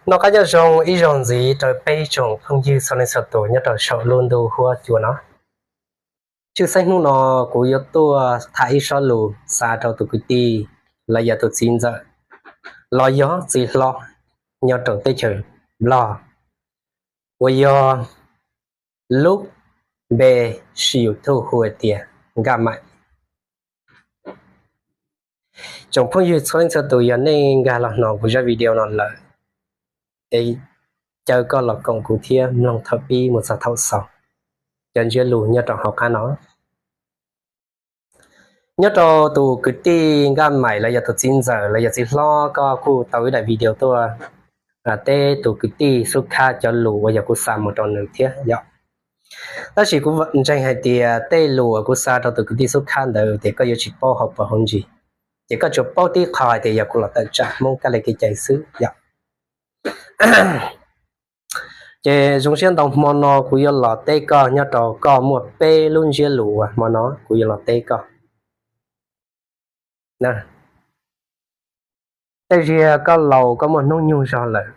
Noj qab nyob zoo ib zaug ntxiv rau peb tsoom phooj ywg txhua leej txhua tus nyob rau saum lub ntuj huab cua no. Tshwj xeeb hnub no kuv yuav tuaj tham ib sob lus xa rau tus kwv tij los yog tus txiv ntxawm los yog txiv hlob nyob rau teb chaws Nplog uas yog lub npe siv YouTube hu hais tias Nkaj Maim. Tsoom phooj ywg txhua leej txhua tus, yog nej nkag los hnov kuv zaj video no lawm es caw koj los koom kuv thiab mloog thaum pib mus txog thaum xaus cov ntsiab lus nyob rau hauv qab no. Nyob rau tus kwv tij Nkaj Maim los yog tus txiv ntxawm los yog txiv hlob, koj kuj tau ib daim video tuaj teb tus kwv tij Xub Khab cov lus uas yog kuv xa mus rau nws thiab yom. Tab sis kuv ntseeg hais tias tej lus uas kuv xa rau tus kwv tij Xub Khab ntawd tias koj yuav tsis paub hauv paus hauv ntsis, ces koj tsuas paub tib qho hais tias yog kuv los tawm tsam Hmoob kab li kev cai xwb yom. Ces zoo siab ntau, hmo no kuv yuav los teb koj nyob rau koj muaj peb lub ntsiab lus uas hmo no kuv yuav los teb koj. Tej zaum koj laus koj muaj hnub nyoog zog lawm,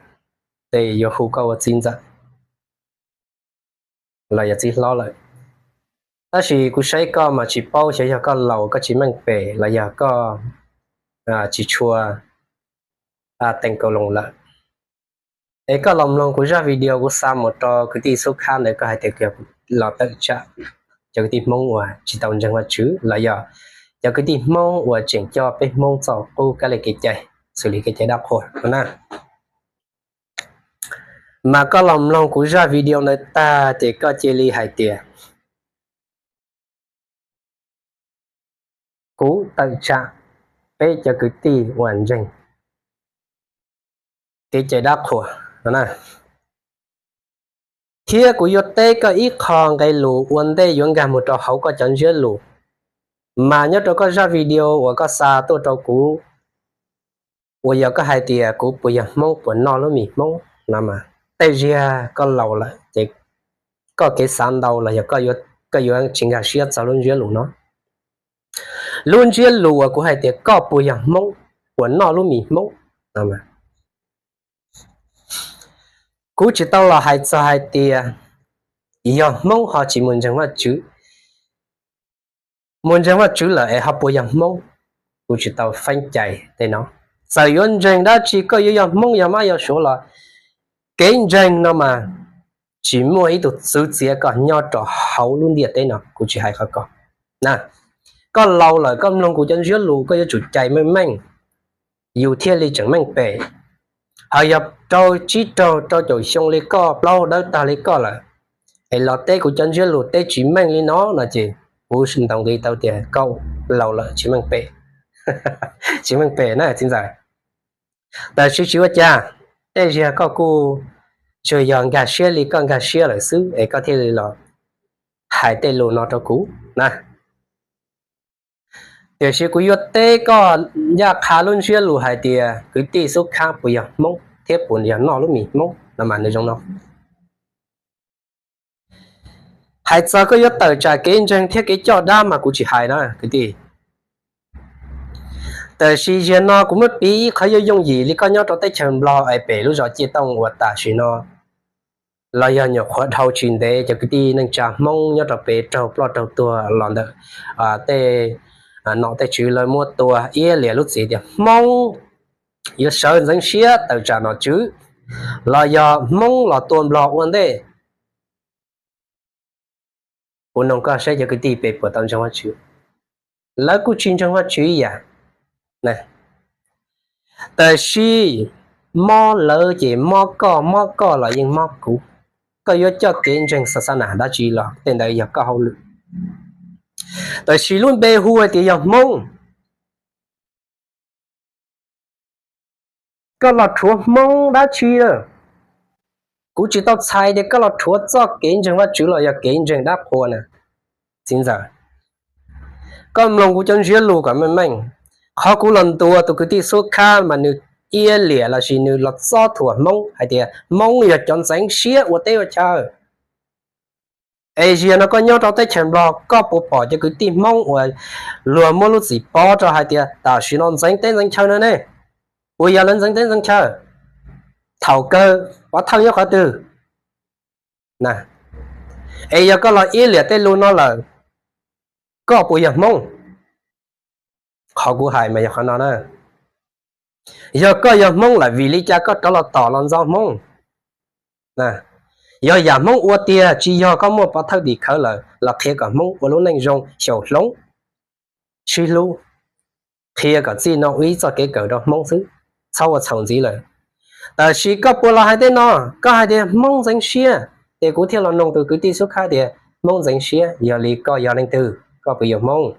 ces yuav hu koj ua txiv ntxawm los yog txiv hlob lawm. Tab sis kuv saib koj mas tsis paub xyov yog koj laus koj tsis meej pem los yog koj tsis tshua teem kaus loos lawm. Es koj los mloog kuv zaj video kuv xa mus rau kwv tij Xub Khab ntawd, koj hais tias los tawm tsam cov kwv tij Hmoob uas tsis tau ntseeg Vajtswv los yog cov kwv tij Hmoob uas tseem coj peb Hmoob txoj qub kab li kev cai, xws li kev cai dab qhuas no na. Mas koj los mloog kuv zaj video ntawd tag ces koj cia li hais tias kuv tawm tsam peb cov kwv tij uas ntseeg kev cai dab qhuas no na. Thiab kuv yuav teb koj ib qho nqe lus ua ntej yuav nkag mus rau hauv koj cov ntsiab lus. Mas nyob rau koj zaj video uas koj xa tuaj rau kuv uas yog koj hais tias kuv puas yog Hmoob, puas noj lub mis Hmoob no mas, tej zaum koj laus lawm ces koj kev xav ntau los yog koj yuav tsis nkag siab txog lub ntsiab lus no. Lub ntsiab lus uas kuv hais tias koj puas yog Hmoob, puas noj lub mis Hmoob no, kuv tsis tau los hais txog hais tias yog Hmoob ho tsis mus ntseeg Vajtswv, mus ntseeg Vajtswv lawm es ho puas yog Hmoob, kuv tsis tau feeb cai tej no. Txawm yuav ntseeg dab tsi, koj yuav yog Hmoob yog Mab yog Suav los kev ntseeg no mas tsis muaj ib tug txwv txiav koj nyob rau hauv lub ntiaj teb no, kuv tsis hais qhov ko. Koj laus lawm koj mloog kuv cov ntsiab lus koj yuav tsum cais meej meej, yus thiaj li tseem meej pem. Ho yog rau tsib raug rau caum xyoo li koj, plaub hau dawb tag li koj lawm, es los teb kuv cov ntsiab lus teb tsis meej li no no ces kuv ntaus nqi tau tias koj laus lawm tsis meej pem, tsis meej pem na txiv ntxawm. Tab sis tsis ua cas, tej zaum koj kuj tsuas yog nkag siab li koj nkag siab lawm xwb es koj thiaj li los hais tej lus no rau kuv na. Tiam sis kuv yuav teb koj ncaj qha lub ntsiab lus hais tias kwv tij Xub Khab puas yog Hmoob thiab puas yog noj lub mis Hmoob no mas nws zoo no. Hais txog koj yuav tawm tsam kev ntseeg thiab kev coj dab mas kuv tsis hais na kwv tij. Tab sis zaum no kuv muab piv ib qhov yooj yooj yim li koj nyob rau teb chaws Nplog es pem lub zos Ciaj Tooj uas tam sim no los yog nyuam qhuav dhau tsis ntev cov kwv tij neej tsa Hmoob nyob rau pem raug ploj raug tuag los ntawm tej nom tej tswv lawv muab tua iab liam lub txim tias Hmoob yuav sawv ntxeev siab tawm tsam nom tswv los yog Hmoob los tua Nplog ua ntej. Kuv nug koj saib cov kwv tij pem puas tau ntseeg Vajtswv? Lawv kuj tsis ntseeg Vajtswv ib yam. Tab sis mob lawv ces mob koj, mob koj los yeej mob kuv. Koj yuav coj kev ntseeg xa xa nas dab tsi los tej ntawd yog koj hauj lwm. Tab sis lub npe hu hais tias yog Hmoob, koj los rhuav Hmoob dab tsi lawm? Kuv tsis tau txhais tias koj los rhuav txoj kev ntseeg Vajtswv los yog kev ntseeg dab qhuas na. Txiv ntxawm, koj mloog kuv cov ntsiab lus kom meej meej. Qhov kuv los ntuas tus kwv tij Xub Khab mas nws iab liam lossis nws los txob thuam Hmoob hais tias Hmoob yog cov ntxeev siab ua teb ua chaw. Es zaum no koj nyob rau teb chaws Nplog, koj puas pom cov kwv tij Hmoob uas luag muab lub txim pov rau hais tias tam sim no ntxeev teb ntxeev chaw no ne? Puas yog lawv ntxeev teb ntxeev chaw? Thaum kawg pov thawj nyob qhov twg? Es yog koj los iab liam tej lus no lawm, koj puas yog Hmoob? Qhov kuv hais mas yog qhov no na. Yog koj yog Hmoob lawm, vim li cas koj rov los tom los ntxo Hmoob? Yog yam Hmoob ua tiag, tsis yog koj muaj pov thawj tim khawv lawm los qhia kom Hmoob ua lub neej zoo xyaum hloov, sib hlub, qhia kom txij no ua ib txoj kev kawm rau Hmoob xwb, txhob ua txhaum ntxiv lawm. Tab sis koj puas los hais tej no, koj hais tias Hmoob ntxeev siab, ces kuv thiaj los noog tus kwv tij Xub Khab tias Hmoob ntxeev siab, yog li koj yog leej twg, koj puas yog Hmoob?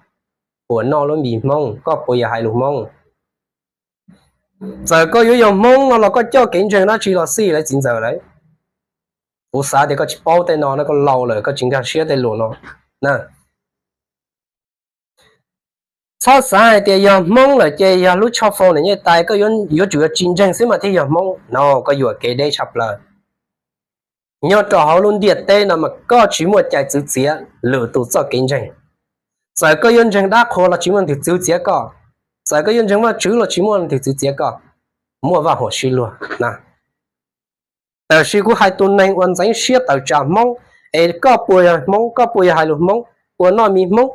Puas noj lub npe Hmoob? Koj puas yog hais lus Hmoob? Txawm koj yuav yog Hmoob no los koj coj kev ntseeg dab tsi los xij lawv txiv ntxawm lawm. Kuv xav tias koj tsis paub tej no no, koj laus lawm koj tsis nkag siab tej lus no na. Txhob xav hais tias yog Hmoob lawm ces yog lub tsho foo niam nyej tais, koj yuav tsum yuav tsis ntseeg xwb mas thiaj yog Hmoob no, koj yuam kev deb tshaj plaws. Nyob rau hauv lub ntiaj teb no mas koj tsis muaj cai txwv txiav lwm tus txoj kev ntseeg. Txawm koj yuav ntseeg dab qhuas los tsis muaj leej twg txwv txiav koj. Txawm koj yuav ntseeg Vajtswv los tsis muaj leej twg txwv txiav koj. Muaj Vaj Huam Sib Luag na. Tab sis kuv hais tus neeg uas ntxeev siab tawm tsam Hmoob, es koj puas yog Hmoob, koj puas yog hais lus Hmoob, puas noj mis Hmoob?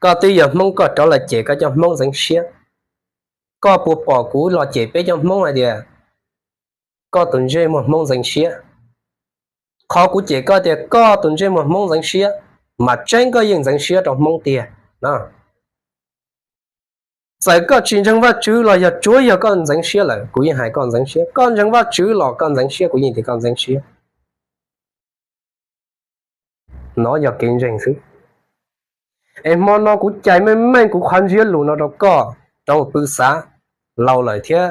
Koj twb yog Hmoob koj rov los cem koj cov Hmoob ntxeev siab. Koj puas pom kuv los cem peb cov Hmoob hais tias koj tus ntsej muag Hmoob ntxeev siab? Qhov kuv cem koj tias koj tus ntsej muag Hmoob ntxeev siab, mas tseeb koj yeej ntxeev siab rau Hmoob tiag na. Txawm koj tsis ntseeg Vajtswv los yog tsuav yog koj ntxeev siab lawm, kuv yeej hais koj ntxeev siab. Koj ntseeg Vajtswv los koj ntxeev siab, kuv yeej tias koj ntxeev siab. No yog kev ntseeg xwb. Es hmo no kuv cais meej meej kuv qhov ntsiab lus no rau koj, rau pw xav, laus lawm thiab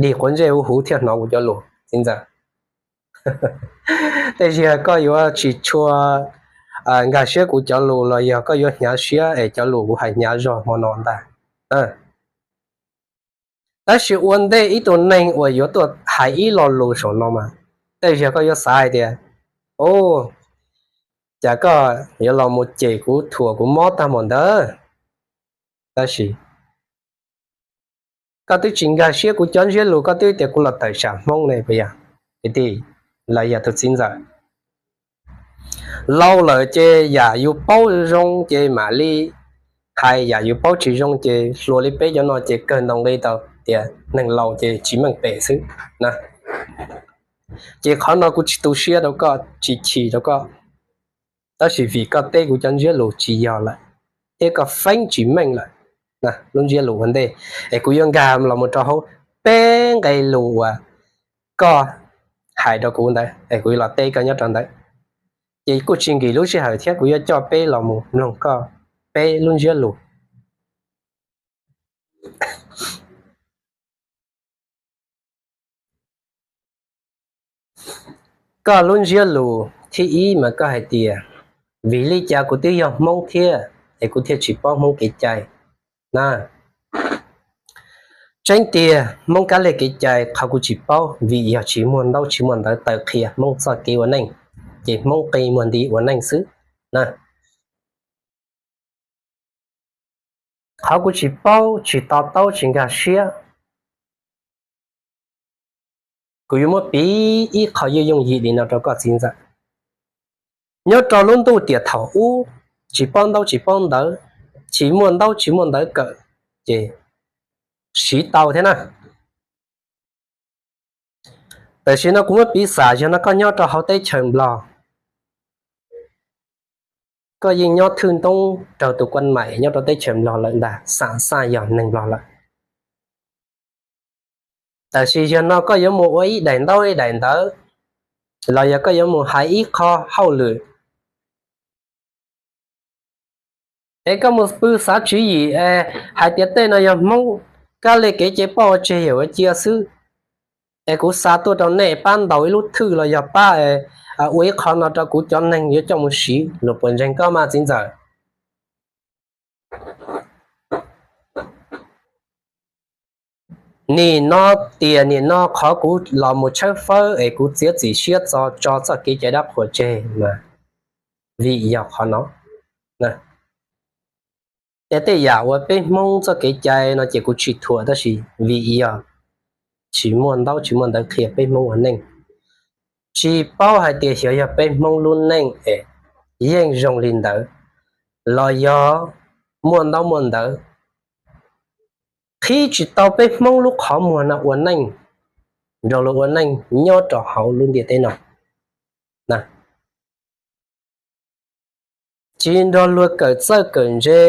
dig quav ntsej huv huv thiaj hnov kuv cov lus txiv ntxawm. Tej zaum koj yuav tsis tshua nkag siab kuv cov lus los yog koj yuav hnyav siab es cov lus kuv hais hnyav zog hmo no ntag. Tab sis ua ntej ib tug neeg uas yuav tuaj hais ib lo lus saum no mas, tej zaum koj yuav xav hais tias, o, cas koj yuav los mus cem kuv thuam kuv mob tag mus ntawd. Tab sis koj twb tsis nkag siab kuv cov ntsiab lus, koj twb tias kuv los tawm tsam Hmoob ne puas yog? Kwv tij los yog tus txiv ntxawm, laus lawm ces yam yus paub zoo ces mam li hais, yam yus paub tsis zoo ces hluas li peb cov no ces kawg ntoo nqi tau tias neeg laus ces tsis meej pem xwb na. Ces qhov no kuv tsis tu siab rau koj, tsis chim rau koj, tab sis vim koj teb kuv cov ntsiab lus tsis yog lawm, thiab koj feeb tsis meej lawm lub ntsiab lus ua ntej, es kuv yuav nkag los mus rau hauv peb nqe lus uas koj hais rau kuv ntawd es kuv yuav los teb koj nyob rau ntawd. Ces kuj tsis nkim lub sij hawm thiab, kuv yuav coj peb los mus mloog koj peb lub ntsiab lus. Koj lub ntsiab lus thib ib mas koj hais tias, vim li cas kuv twb yog Hmoob thiab es kuv thiaj tsis paub Hmoob kev cai na? Tseeb tiag, Hmoob kab li kev cai qhov kuv tsis paub vim yog tsis muaj ntaub tsis muaj ntawv taw qhia Hmoob txoj kev ua neej, ces Hmoob qi muag nti ua neej xwb na. Qhov kuv tsis paub, tsis to taub, tsis nkag siab, kuv yuav muab piv ib qho yooj yooj yim li no rau koj txiv ntxawm. Nyob rau lub ntuj tiam thaum ub, tsis paub ntaub tsis paub ntawv, tsis muaj ntaub tsis muaj ntawv kawm, ces siv tau thiab na. Tam sim no kuv muab piv xam, yog no koj nyob rau hauv teb chaws Nplog, koj yeej nyob thwj ntoob raug tus kuaj maim nyob rau teb chaws Nplog lawm ntag, xam xaj yog neeg Nplog lawm. Tam sim yog no koj yuav mus ua ib daim ntaub ib daim ntawv, los yog koj yuav mus hais ib qho hauj lwm, es koj mus pw xav tswv yim hais tias tej no yog Hmoob kab li kev cai poj ua tseg yawm ua cia xwb, es kuv xa tuaj rau nej pab ntaus ib lub thwj los yog pab ua ib qho no rau kuv cov neeg yuav coj mus siv, luag puas ntseeg koj mas txiv ntxawm? Nim no, tiam nim no qhov kuv los mus tshawb fawb es kuv txiav txim siab txo tso txoj kev cai dab qhuas tseg mas vim yog qhov no. Ces tej yam uas peb Hmoob txoj kev cai no ces kuv tsis thuam, tab sis vim yog tsis muaj ntaub tsis muaj ntawv qhia peb Hmoob ua neej. Tsis paub hais tias xyov yog peb Hmoob lub neej es yeej zoo li ntawd los yog muaj ntaub muaj ntawv qhib tsis tau peb Hmoob lub qhov muag no ua neej, nrog luag ua neej nyob rau hauv lub ntiaj teb no. Tsis nrog luag kawm txawj kawm ntse,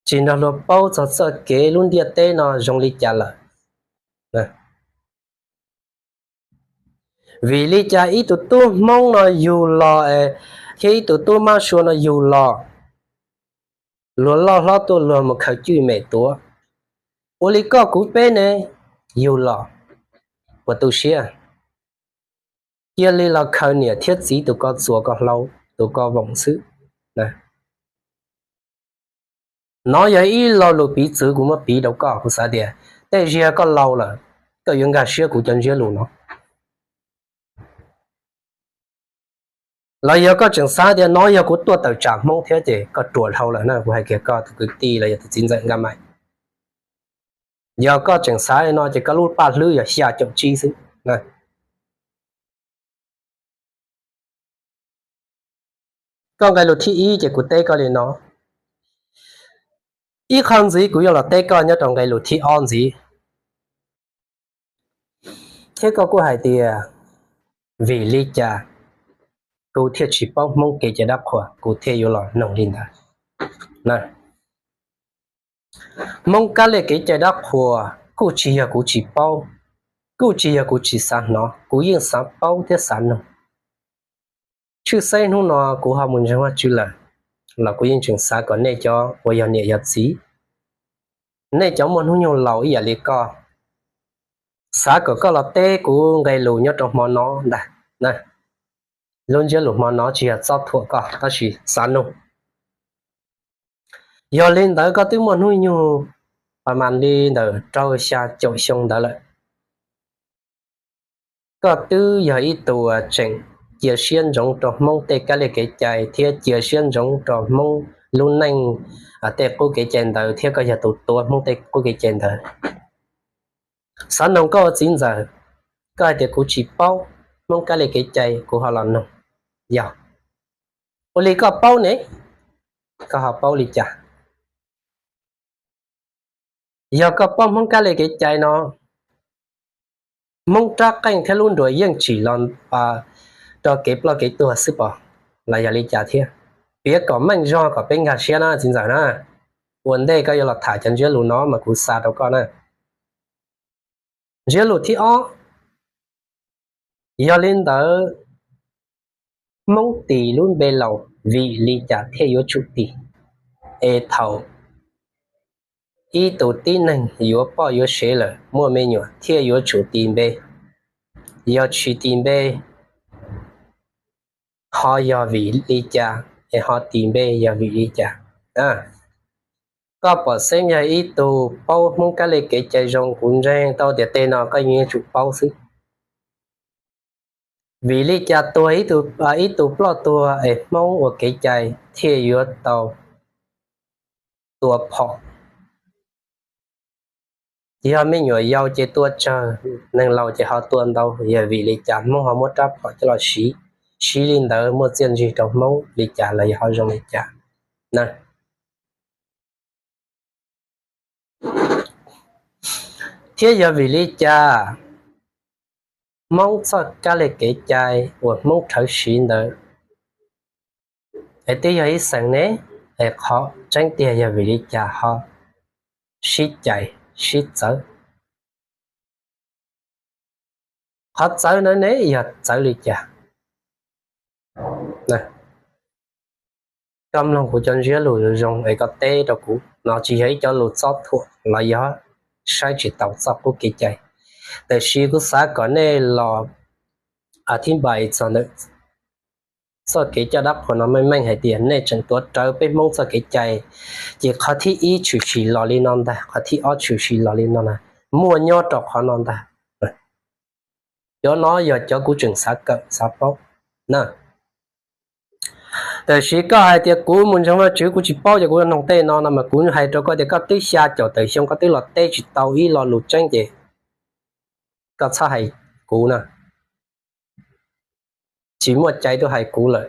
tsis nrog luag paub txog txoj kev lub ntiaj teb no zoo li cas lawm. Vim li cas ib tug tub Hmoob no yug los, thiab ib tug tub mab sua no yug los, luag loj hlob tuaj luag mus khaws cwj mem tuav, ua li koj kuv peb ne, yug los puas tu siab? Cia li los khaws niam thiab txiv tus ko txuas ko hlau, tus ko voos xwb. Nov yog ib lo lus piv txwv kuv muab piv rau koj, kuv xav tias tej zaum koj laus lawm, koj yuav nkag siab kuv cov ntsiab lus no. Los yog koj tseem xav tias nov yog kuv tuaj tawm tsam Hmoob thiab ces koj ruam dhau lawm na, kuv hais kiag koj tus kwv tij los yog tus txiv ntxawm Nkaj Maim. Yog koj tseem xav li no ces koj lub paj hlwb yog xya caum tsib xwb. Koj nqe lus thib ib ces kuv teb koj li no. Ib qho ntxiv kuv yuav los teb koj nyob rau nqe lus thib ob ntxiv. Thiab koj kuj hais tias, vim li cas kuv thiaj tsis paub Hmoob kev cai dab qhuas, kuv thiaj yuav los noog li ntawd. Hmoob kab li kev cai dab qhuas kuj tsis yog kuv tsis paub, kuj tsis yog kuv tsis xav hnov, kuv yeej xav paub thiab xav noog. Tshwj xeeb hnub no kuv ho mus ntseeg Vajtswv lawm, los kuv yeej tseem xav kom nej cov uas yog niam yog txiv, nej cov muaj hnub nyoog laus ib yam li koj, xav kom koj los teb kuv nqe lus nyob rau hmo no ntag. Lub ntsiab lus hmo no tsis yog txob thuam koj, tab sis xav nug. Yog li ntawd koj twb muaj hnub nyoog pas mas li ntawm rau xya caum xyoo ntawd lawm. Koj twb yog ib tug tseem cia siab ntsoov rau Hmoob tej kab li kev cai thiab cia siab ntsoov rau Hmoob lub neej tej qub kev cai ntawd, thiab koj yog tus tuav Hmoob tej qub kev cai ntawd. Xav noog koj ua txiv ntxawm, koj hais tias kuv tsis paub Hmoob kab li kev cai, kuv ho los noog. Yog ua li koj paub ne, koj ho paub li cas? Yog koj paub Hmoob kab li kev cai no, Hmoob rab qeej thiab lub nruas yeej tsim los rau kev ploj kev tuag xwb pom, los yog li cas thiab? Piav kom meej zog kom peb nkag siab na txiv ntxawm na. Ua ntej koj yuav los tham cov ntsiab lus no mas kuv xa rau koj na. Ntsiab lus thib ob, yog li ntawd Hmoob tis lub npe laus vim li cas thiaj yuav tsum tis? Es thaum ib tug tib neeg yuav poj yuav sev lawm muaj me nyuam thiaj yuav tsum tis npe, yog tsis tis npe ho yog vim li cas? Es ho tis npe yog vim li cas? Koj pom xeeb yog ib tug paub Hmoob kab li kev cai zoo, kuv ntseeg tau tias tej no koj yeej yuav tsum paub xwb. Vim li cas tuag ib tug ploj tuag es Hmoob ua kev cai thiaj yuav tau tua phom? Yog me nyuam yaus ces tua tsawg, neeg laus ces ho tua ntau, yog vim li cas Hmoob ho muab rab phom coj los siv? Siv li ntawd muaj txiaj ntsig rau Hmoob li cas los yog ho zoo li cas na? Thiab yog vim li cas Hmoob txoj kab li kev cai uas Hmoob rhawv siv ntawd es twb yog ib xeem ne, es qhov tseeb tiag yog vim li cas ho sib cais sib txawv? Qhov txawv ntawd ne yog txawv li cas? Koj mloog kuv cov ntsiab lus zoo es koj teb rau kuv, no tsis yog ib cov lus txob thuam los yog saib tsis taus txoj qub kev cai. Tiam sis kuv xav kom nej los a thib npais txog ntawm txoj kev coj dab qhuas no meej meej hais tias nej tseem tuav rawv peb Hmoob txoj kev cai, ces qhov thib ib tshwm sim los li no ntag, qhov thib ob tshwm sim los li no na, muaj nyob rau qhov no ntag. Cov no yog cov kuv tseem xav kawm xav paub na. Tab sis koj hais tias kuv mus ntseeg Vajtswv kuv tsis paub ces kuv yuav noog tej no no mas kuv hais rau koj tias koj twb xya caum tawm xyoo koj twb los teb tsis tau ib lo lus tseeb ces koj txhob hais kuv na. Tsis muaj cai tuaj hais kuv lawm,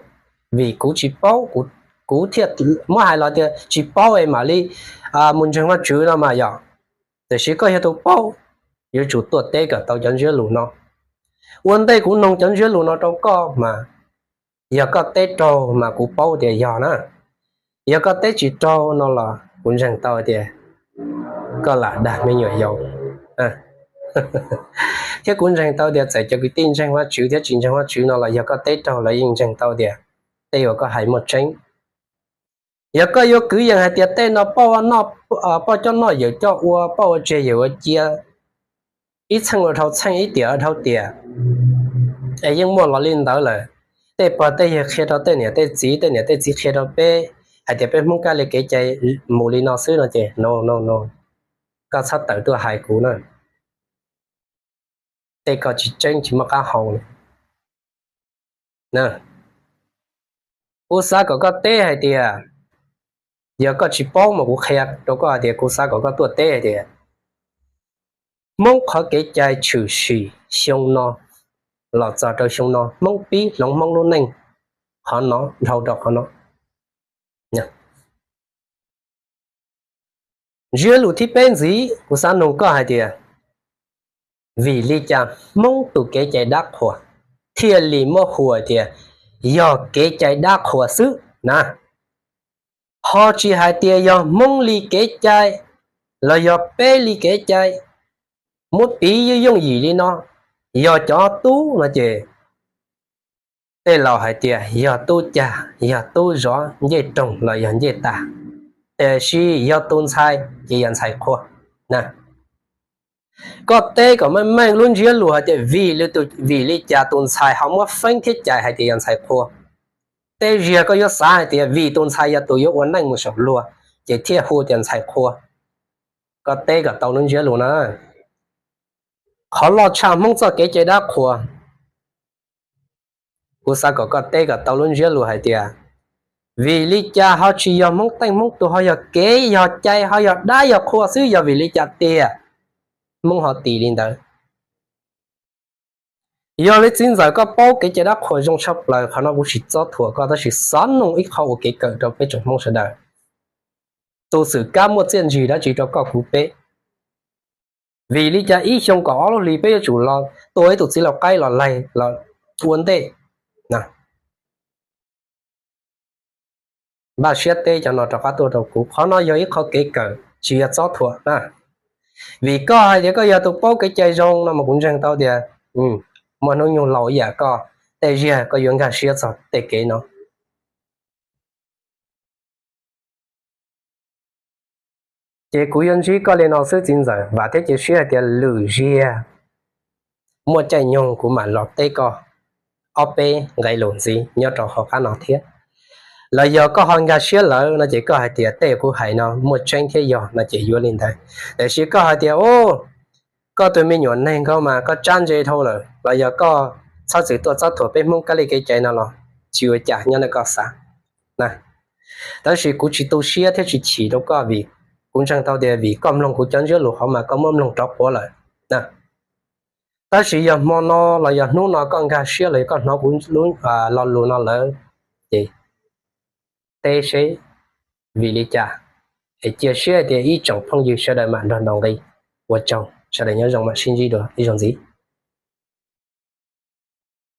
vim kuv tsis paub, kuv thiaj muab hais los tias tsis paub es mam li mus ntseeg Vajtswv no mas yog. Tab sis koj yog tus paub, yuav tsum tuaj teb kom tau cov ntsiab lus no. Ua ntej kuv noog cov ntsiab lus no rau koj mas yog koj teb raug mas kuv paub tias yog na. Yog koj teb tsis raug no los kuv ntseeg tau tias koj lam dag me nyuam yaus. Thiab kuv ntseeg tau tias txawm cov kwv tij ntseeg Vajtswv thiab tsis ntseeg Vajtswv no los yog koj teb raug lawv yeej ntseeg tau tias tej uas koj hais muaj tseeb. Yog koj yuav kwv yees hais tias tej no poj coj noj yawm coj ua, poj ua tseg yawm ua cia, ib txheej ua dhau txheej, ib tiam ua dhau tiam, es yeej muaj los li ntawd lawm. Tej pog tej yawg qhia rau tej niam tej txiv, tej niam tej txiv qhia rau peb hais tias peb Hmoob kab li kev cai mus li no xwb no ces no no no, koj txhob tawm tuaj hais kuv na. Tej ko tsis tseeb tsis muaj qab hau li. Kuv xav kom koj teb hais tias, yog koj tsis paub mas kuv qhia rau koj hais tias kuv xav kom koj tuaj teb hais tias Hmoob qhov kev cai tshwm sim xyoo no los txog rau xyoo no Hmoob pib hloov Hmoob lub neej qhov no dhau rau qhov no. Ntsiab lus thib peb ntxiv kuv xav nug koj hais tias, vim li cas Hmoob tus kev cai dab qhuas thiaj li muab hu tias yog kev cai dab qhuas xwb na? Ho tsis hais tias yog Hmoob li kev cai los yog peb li kev cai, muab piv yooj yooj yim li no, yog cov tub no ces tej laus hais tias yog tub cag, yog tub zov ncej roog los yog ncej tas, tiam sis yog tus ntxhais ces yog ntxhais qhua na. Koj teb kom meej meej lub ntsiab lus hais tias vim li cas tus ntxhais ho muab feeb thiab cais hais tias yog ntxhais qhua. Tej zaum koj yuav xav hais tias vim tus ntxhais yog tus yuav ua neej mus saum luag ces thiaj hu tias ntxhais qhua. Koj teb kom tau lub ntsiab lus na. Qhov loj tshaj Hmoob txoj kev cai dab qhuas, kuv xav kom koj teb kom tau lub ntsiab lus hais tias, vim li cas ho tsis yog Hmoob teej Hmoob tus, ho yog kev yog cai ho yog dab yog qhua xwb, yog vim li cas tiag Hmoob ho tis li ntawd? Yog li txiv ntxawm koj paub kev cai dab qhuas zoo tshaj plaws, qhov no kuv tsis txob thuam koj tab sis xav nug ib qho ua kev kawm rau peb tsoom Hmoob sawv daws. Tus xwm kab muaj txiaj ntsig dab tsi rau koj kuv peb? Vim li cas ib xyoo kaum ob lub hlis peb yuav tsum los tua ib tug txiv lau qaib los laig los ua ntej? Npaj siab teb cov no rov qab tuaj rau kuv, qhov no yog ib qho kev kawm tsis yog txob thuam na. Vim koj hais tias koj yog tus paub kev cai zoo no mas kuv ntseeg tau tias muaj hnub nyoog laus ib yam koj, tej zaum koj yuav nkag siab txog tej kev no. Ces kuv yuav ntsib koj li no xwb txiv ntxawm, vam thiab cia siab hais tias lwm zaug muaj caij nyoog kuv mam los teb koj ob peb nqe lus ntxiv nyob rau hauv qab no thiab. Los yog koj ho nkag siab lawm no ces koj hais tias tej kuv hais no muaj tseeb thiab yog no ces yuav li ntawd. Tiam sis koj hais tias, o, koj tus me nyuam neeg ko mas koj tsab ntse dhau lawm, los yog koj txhob txwm tuaj txob thuam peb Hmoob kab li kev cai no los tsis ua cas, nyob ntawm koj xav na. Tab sis kuv tsis tu siab thiab tsis chim rau koj vim kuv ntseeg tau tias vim koj mloog kuv cov ntsiab lus hauv mas koj muab mloog rov quav lawm na. Tab sis yog hmo no los yog hnub no koj nkag siab los yog koj hnov kuv lo lus no lawm ces teb seb vim li cas, es cia siab hais tias ib tsoom phooj ywg sawv daws mam nrog ntaus nqi. Ua tsaug, sawv daws nyob zoo, mam sib ntsib dua ib zaug ntxiv.